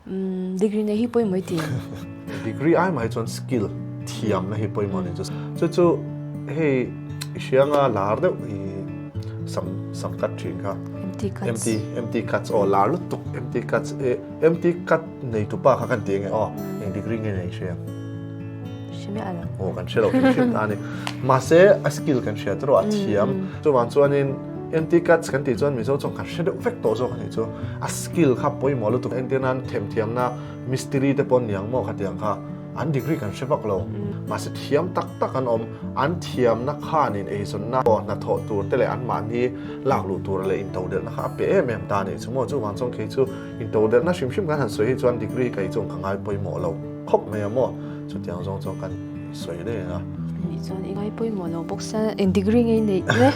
Degree nei hi pawimawh i ti em? Degree ai mai chuan skill, thiamna hi pawimawh a ni chu. Chu chu hei i hrianga lar deuh i sam sam cut thin kha. MT cuts. MT MT cuts aw lar lutuk MT cuts e MT cut nei tupa kha kan ti enge aw eng degree nge nei hria? Hre miah lo. Aw kan hre lo hrim hrim ta a ni. Mahse a skill kan hria tawh a thiam. Chuvang chuanin MT cuts kan tih chuan Mizo chuan kan hre deuh vek tawh zawk a nih chu. A skill kha pawimawh lutuk entir nan themthiamna mistiri te pawh niang maw khatiang kha an degree kan hre vak lo. Mahse thiam tak tak an awm. An thiamna khanin eizawnna aw hnathawh tur te leh anmahni lak luh tur leh intodelhna kha a pe em em ta a nih chu maw. Chuvang chuan kei chu intodelhna hrim hrim kan han sawi hi chuan degree kei chuan ka ngai pawimawh lo khawp mai a maw. Chutiang zawng chuan kan sawi reng a. Nih chuan i ngai pawimawh lo bawk sa, eng degree nge i neih le?